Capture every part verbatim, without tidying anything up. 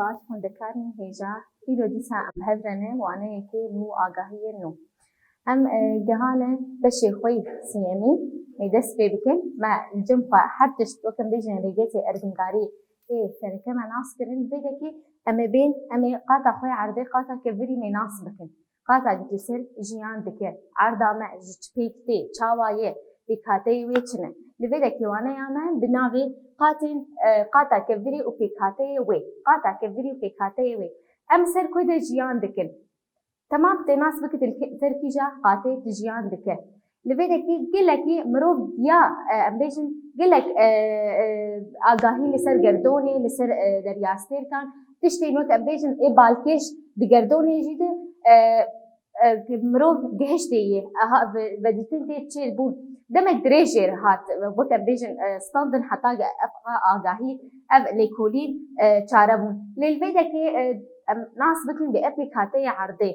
Baş xwendekarên hêja, îro dîsa em bi hev re ne waneyekê nû, agahiyê nû. Em, e, gehane beşê xwe yê siyemî, ê dest pê bikin. Me li cem xwe her tişt, wek em bêjin, rêgetê erdingarî ê sereke me nas kirin. Vê dekê em ê bên, em ê qata xwe ya erdê, qata kevirî mê nas bikin. Qata li ser jiyan dike. Erda me ji çi pêk tê, çawa ye, pêkhateyê wê çi ne? Li vê dekê waneya me bi navê qatên, e, qata kevirî û pêkhateyê wê. Qata kevirî û pêkhateyê wê. Em ser ku de jiyan dikin. Temam, tê nas bikin li ke-, ser kîja qatê tu jiyan dike. Li vê dekê gelekî mirov ya, e, em bêjin, gelek, e, e, agahî li ser gerdonê, li ser, e, deryastêrkan, tiştên wek em bêjin ê balkêş di gerdonê jî de, e, e, mirov gihiştê yê, aha, ve-, vedîtin tê çêbûn. Demek dirêj jê re hat, wek em bêjin, e, standin heta ge-, ev agahî, ev lêkolîn, e, çare bûn. Lê li vê dekê, e, em nas bikin bi ev pêkhateya erdê.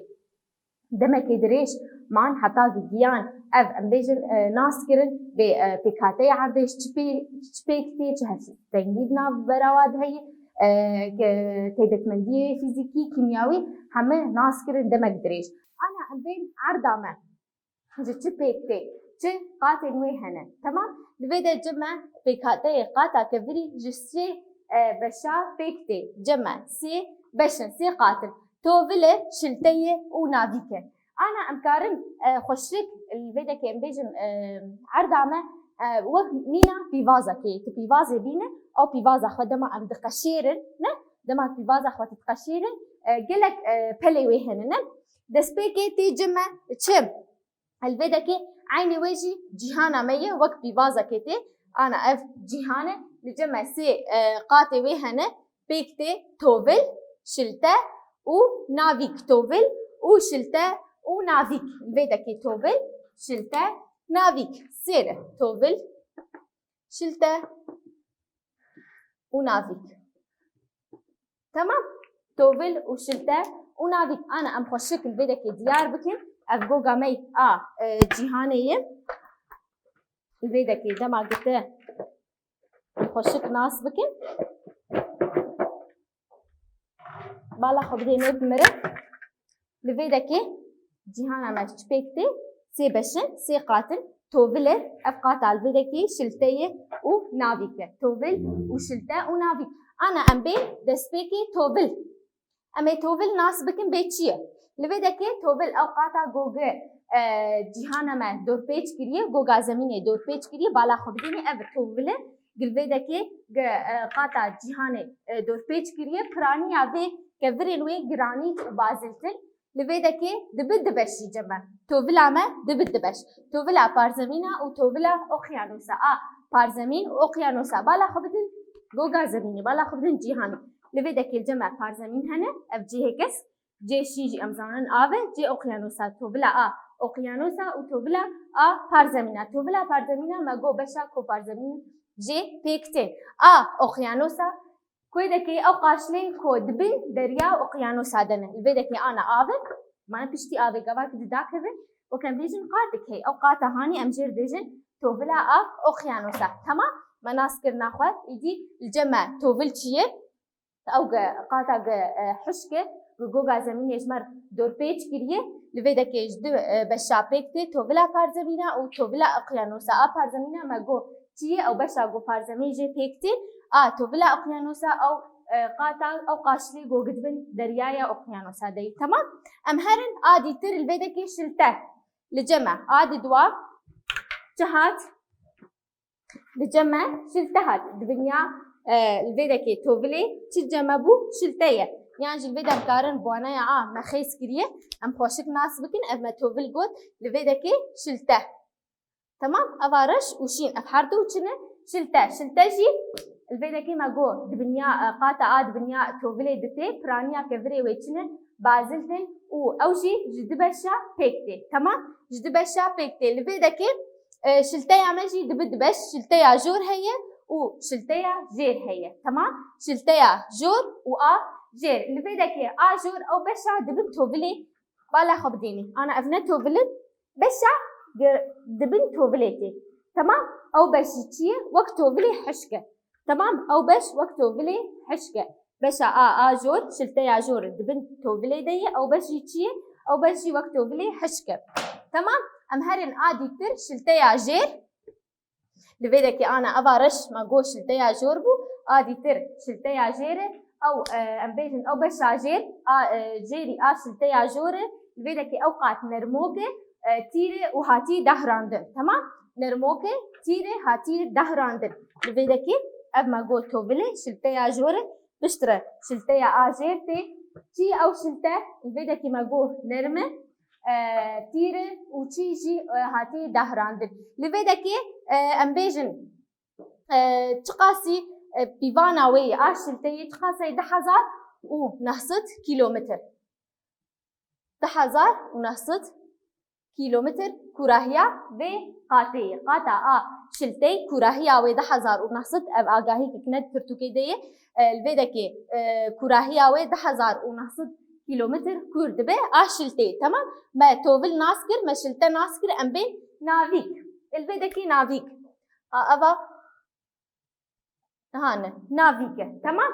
Demekê dirêj man heta ku giyan ev, em bêjin, e, nas kirin, bê, e, pêkhateyê erdê ji çi pê-, çi pêk tê, çi hevtengî di nav berawa de heye, e, ke-, taybetmendiyê fîzîkî, kîmyawî, heme nas kirin demek dirêj. Ana em bên erda me ji çi pêk tê, çi qatên wê hene. Temam, li vê de cem me pêkhateyê qata kevirî ji sê, e, beşa pêk tê. Cem me sê beş in, sê qat in. Tovile, şilteye û navîke. Ana em karin, e, xweşik, li vê dekê em bêjin, e, erda me, e, wek mîna pîvazekê. Tu pîvazê bîne, ew pîvaza xwe dema em diqeşêrin, ne? Dema pîvaza xwe tu diqeşêrin, e, gelek, e, pelê wê hene, ne? Destpêkê tê cem me çi? Li vê dekê eynî wê jî cîhana me ye, wek pîvazekê tê. Ana ev cîhan e, li cem me sê, e, qatê wê hene, pêk tê tovil, şilte û navîk. Tovil û şilte û navîk. Li vê dekê tovil, şilte, navîk. Sê re tovil, şilte û navîk. Temam. Tovil û şilte û navîk. Ana em xweşik li vê dekê diyar bikin. Ev goga me a, e, cîhanê ye. Li vê dekê dema gite em xweşik nas bikin. Bala xwe bidê nêbimire. Li vê dekê cîhana me çi pêk tê? Sê beş in, sê qat in. Tovil e, ev qata li vê dekê şilte ye û navîk e. Tovil û şilte û navîk. Ana em bê destpêkê tovil. Em ê tovil nas bikin bê çi ye? Li vê dekê tovil ew qata goge, e, cîhana me dorpêç kiriye, goga zemînê dorpêç kiriye, bala xwe bidînê ev tovil e. Li vê dekê ge, e, qata cîhanê, e, dorpêç kiriye, piraniya vê kevirên wê giranît û baziltin. Li vê dekê dibi dibeş jî cem me. Tovila me dibi dibeş. Tovila parzemîna û tovila oqyanosa. A parzemîn û oqyanosa. Bala xwe bidin goga zemînê, bala xwe bidin cîhanê. Li vê dekê cem me parzemîn hene, ev cihê kesk. Cê şîn jî em zanin av e, cê oqyanosa, tovila a oqyanosa û tovila a parzemîna. Tovila parzemîna me got beşa ku parzemîn jê pêk tên. A oqyanosa, ku dekê ew qaşlê ku di bin derya û oqyanosa de ne. Li vê dekê ana av e, mane piştî avê gava ku didakeve, wek em bêjin qatik heye. Ew qata hanî em jê re dibêjin tovila a oqyanosa. Temam, me nas kirina xwe, îdî li cem me tovil çi ye? Ew ge, qata ge, e, hişk e, ge goga zemînê ji me re dorpêç kiriye, li vê dekê ji du, e, beşa pêk tê, tovila parzemîna û tovila oqyanosa. A parzemîna me got çi ye, ew beşa got parzemîn jê pêk tê. A tovila oqyanosa, ew, e, qata, ew qaşlê got gidibin deryaya oqyanosa de yî. Temam? Em herin a dîtir li vê dekê şilte. Li cem me a di dua çi hat? Li cem me şilte hat. Di binya, e, li vê dekê tovilê çi cem me bû? Şilte ye. Yan jî li vê de em karin bi waneya a me xêz kiriye. Em xweşik nas bikin. Ev me tovil got. Li vê dekê şilte. Temam? Eva reş û şîn. Ev her du çi ne? Şilte. Şilte jî li vê dekê me got. Di binya, e, qata a di binya tovilê ditê. Piraniya kevirê wê çi ne? Baziltin û ew jî ji du beşa pêk tê. Temam? Ji du beşa pêk tê. Li vê dekê, e, şilteya me jî dibi du beş, şilteya jor heye û şilteya jêr heye. Temam? Şilteya jor û a jêr. Li vê dekê a jor ew beşa dibin tovilê bala xwe bidênî. Ana ev ne tovilin, beşa ge-, dibin tovilê tê. Temam? Ew beş jî çi ye? Wek tovilê hişk e. Temam? Ew beş wek tovilê hişk e. Beşa A, a jor, şilteya jor di bin tovilê de ye, ew beş jî çi ye? Ew beş jî wek tovilê hişk e. Temam, em herin a dîtir, şilteya jêr. Li vê dekê ana eva reş me got şilteya jor bû, a dîtir şilteya jêr e. Ew, e, em bêjin ew beşa jêr, a, e, jêrî a şilteya jor e. Li vê dekê ew qat nermok e, e, tîr e û hatî dahrandin. Temam? Nermok e, tîr e, hatî dahrandin. Li vê dekê ev me got tovilê şilteya jor e. Piştre şilteya a jêr tê. Çi ew şilte? Li vê dekê me got nerm e, e, tîr e û çi jî, e, hatî dahrandin. Li vê dekê, e, em bêjin, e, çiqasî, e, pîvana wê yê, a şilteyê çiqasî du hezar û neh sed kîlometr. Du hezar û neh sed kîlometr kûrahiya vê qatê ye. Qata a şiltey kûrahiya wê du hezar û neh sed, ev agahî ki ne di pirtûkê de ye. E, li vê dekê, e, kûrahiya wê du hezar û neh sed kîlometr kûr dibe a şiltê. Temam? Me tovil nas kir, me şilte nas kir, em bên navîk. Li vê dekê navîk. A, eva. Hane, navîk e. Temam?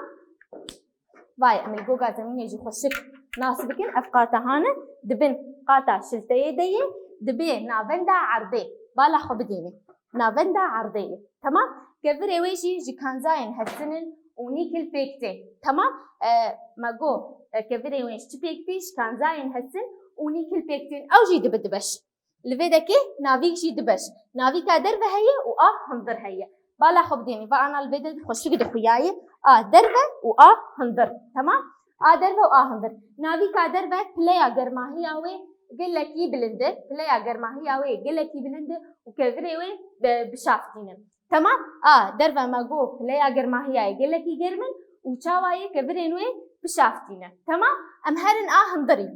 Vay, em li goga zemînê jî xweşik nas bikin. Ev qata hane, di bin qata şilteyê de ye, dibê navenda erdê. Bala xwe bidêne. Navenda erdê ye. Temam? Kevirê wê jî ji kanzayên hesinin û nîkil pêk tê. Temam? E, me got, e, kevirê wê ji çi pêk tê? Ji kanzayên hesin û nîkil pêk tên. Ew jî dibe du beş. Li vê dekê navîk jî du beş. Navîka derve heye û a hundir heye. Bala xwe bidênî, va ana li vê de xweşik dixuyaye. A derve û a hundir. Temam? A derve û a hundir. Navîka derve pileya germahiya wê gelekî bilind e. Pileya germahiya wê gelekî bilind e û kevirê wê bi, bişaftîne. Temam? A derve me got pileya germahiya yê gelekî germ in û çawa yê kevirên wê bişaftîne. Temam? Em herin a hundirî.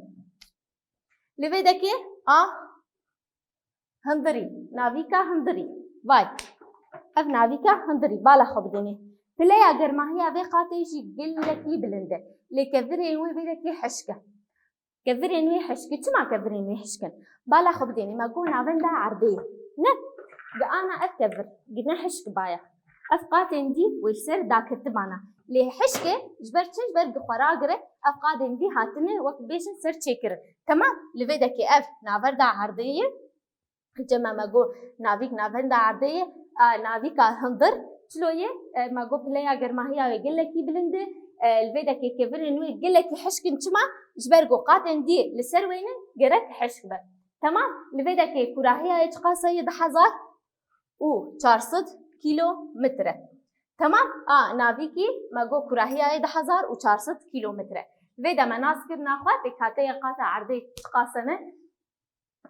Li vê dekê a hundirî, navîka hundirî. Vay. Ev navîka hundirî, bala xwe bidênê. Pileya germahiya vê qatê jî gelekî bilind e. Lê kevirên wê vê dekê hişk e. Kevirên wê hişk e. Çima kevirên wê hişk in? Bala xwe bidênê. Me got navenda erdê ye. Ne? Gi ana ev kevir. Gi ne hişk baye. Ev qatên dî wê li ser daketibana. Lê hişk e, ji ber çi? Ji ber gi xwe ragire, ev qatên dî hatine wek bêjin ser çêkirin. Temam, li vê dekê ev naverda erdê ye. Cema me got navîk navenda erdê ye, a, navîka hundir. Çilo ye? E, me got pileya germahiya wê gelekî bilind e. E, li vê dekê kevirên wê gelekî hişk in. Çima? Ji ber ku qatên dî li ser wê ne, gerek hişk be. Temam, li vê dekê kûrahiya ye çiqas e? Du hezar û çar sed kîlometre. Temam? A, navîkî me got kûrahiya ye du hezar û çar sed kîlometre. Vê de me nas kir naxwe, pêkhateya qata erdê çiqas e ne?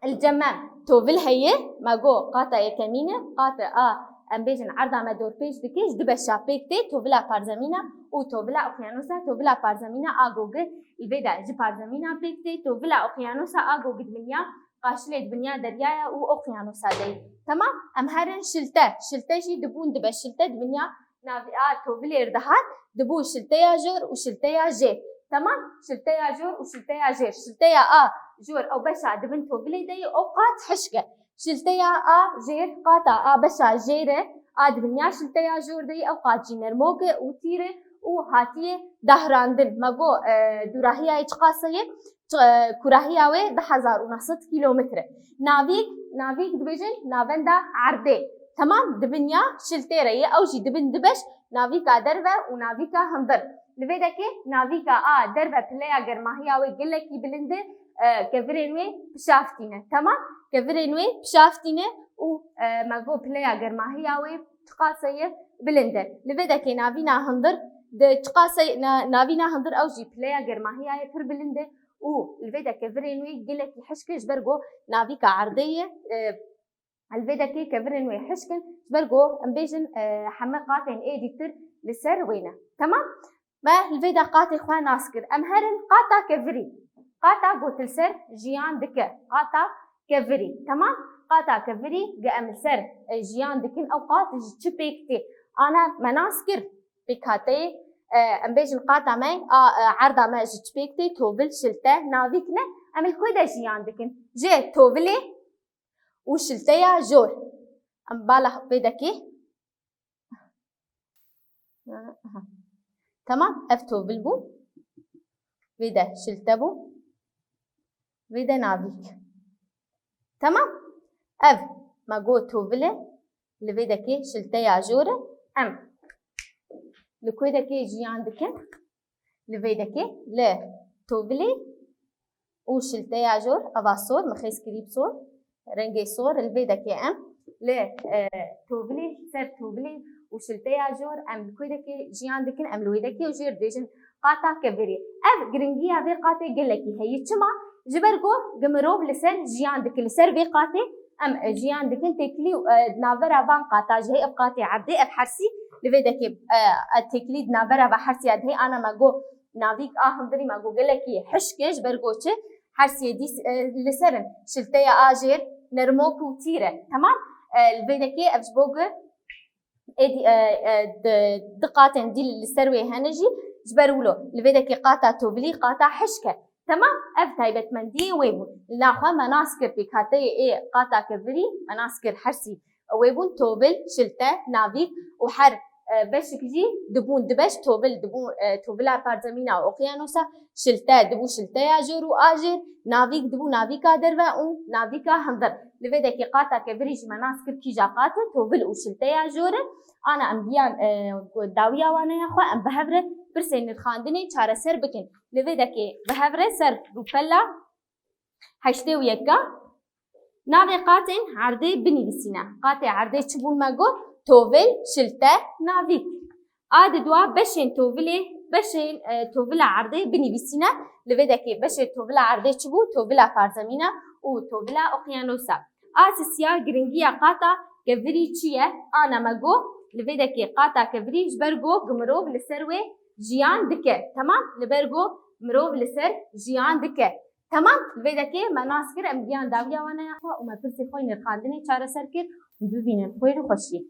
Li cem me tovil heye, me got qata yekemîn e, qata a, em bêjin erda me dorpêç dike, ji du beşa pêk tê, tovila parzemîna û tovila oqyanusa. Tovila parzemîna a ku gi li vê de ji parzemîna pêk tê, tovila oqyanusa a ku gi dibinya qaşilê dibinya deryaya û oqyanusa de ye. Temam? Em herin şilte. Şilte jî dibûn dibe. Şilte dibinya navî a tovilê re dihat, dibû şilteya jor û şilteya jêr. Temam? Şilteya jor û şilteya jêr. Şilteya a jor ew beşa di bin tovilê de ye, ew qat hişk e. Şilteya a jêr, qata a beşa jêr e, a dibinya şilteya jor de ye, ew qat jî nermok e û tîr e û hatiye dahrandin. Me got, e, dûrahiyayê çiqas e? Ç-, e, kûrahiya wê du hezar û neh sed kîlometre. Navîk, navîk dibêjin navenda erdê. Temam, dibinya şiltê re ye, ew jî dibin du beş, navîka derve û navîka hundir. Li vê dekê navîka a derve pileya germahiya wê gelekî bilind e, e, kevirên wê pişaftî ne. Temam, kevirên wê pişaftî ne û, e, me got pileya germahiya wê çiqas e? Bilind e. Li vê dekê navîna hundir, di çiqas e na-, navîna hundir ew jî pileya germahiya ye pir bilind e û li vê de kevirên wê gelekî hişk e, ji ber ku navîka erdê ye, e, li vê dekê kevirên wê hişk in, ji ber ku em bêjin, e, heme qatên êdîtir li ser wê ne. Temam? Me li vê de qatê xwe nas kir. Em herin qata kevirî. Qata gotin ser jiyan dike. Qata kevirî. Temam? Qata kevirî gi em li ser, e, jiyan dikin, ew qat ji çi pêk tê? Ana me nas kir. Pêkhateyê, e, em bêjin qata me, a, e, erda me ji çi pêk tê? Tovil, şilte, navîk ne? Em li ku de jiyan dikin? Ji tovilê û şilteya jor. Em bala vê dekê. Aha. Temam, ev tovil bû. Vê de şilte bû. Vê de navîk. Temam. Ev me got tovil e. Li vê dekê şilteya jor e. Em li ku dekê jiyan dikin? Li vê dekê li tovilê û şilteya jor, eva sor, mixêz kirî bi sor, rengê sor, li vê dekê em li, e, tovilê, ser tovilê û şilteya jor, em li ku dekê jiyan dikin, em li wê dekê û jêr dibêjin qata kevirî. Ev giringiya vê qatê gelekî heye. Çima? Ji ber ku gi mirov li ser jiyan dikin, li ser vê qatê em, e, jiyan dikin, têkilî, e, navbera van qata ji hê ev qatê erdê, ev hersî li vê dekê, e, e, têkilî di navbera va hersiya dihê ana me got navîk a hundirî me got gelekî hişk e, ji ber got çi? Hersiyê dî, e, li ser in. Şilteya a jêr nermok û tîr e. Temam? E, li vê dekê ev ji bo gu êdî, e, e, di, di qatên dî li ser wê hene jî ji ber wilo. Li vê dekê qata tovilî qata hişk e. Temam? Ev taybetmendiyê wê bûn. Li naxwe me nas kir pêkhateyê ê qata kevirî, me nas kir hersî wê bûn tovil, şilte, navîk û her, e, beşik jî dibûn du beş, tovil dibû, e, tovila parzemîna û oqyanosa, şilte dibû şilteya jor û ajêr, navîk dibû navîka derve û navîka hundir. Li vê dekê qata kevirî jî me nas kir kîja qat e, tovil û şilteya jor e. Ana em diyan, e, dawiya wane ya xwe em bi hev re pirsên nirxandinê çareser bikin. Li vê dekê bi hev re ser rûpela heştê û yeka navê qatên erdê binivîsîne. Qatê erdê çi bûn me got? Tovil, şilte, navîk. A di dua beşên tovilê, beşên, e, tovila erdê binivîsîne. Li vê dekê beşê tovila erdê çi bû? Tovila parzemîna û tovila oqyanosa. A sisiya giringiya qata kevirî çi ye? Ana me got, li vê dekê qata kevirî ji ber got gi mirov li ser wê jiyan dike. Temam? Li ber got mirov li ser jiyan dike. Temam? Li vê dekê me nas kir, em giyan dawiya wane ya xwe û me pirsê xwe nirxandinê çareser kir û bibînin xwêr û xweşiyê.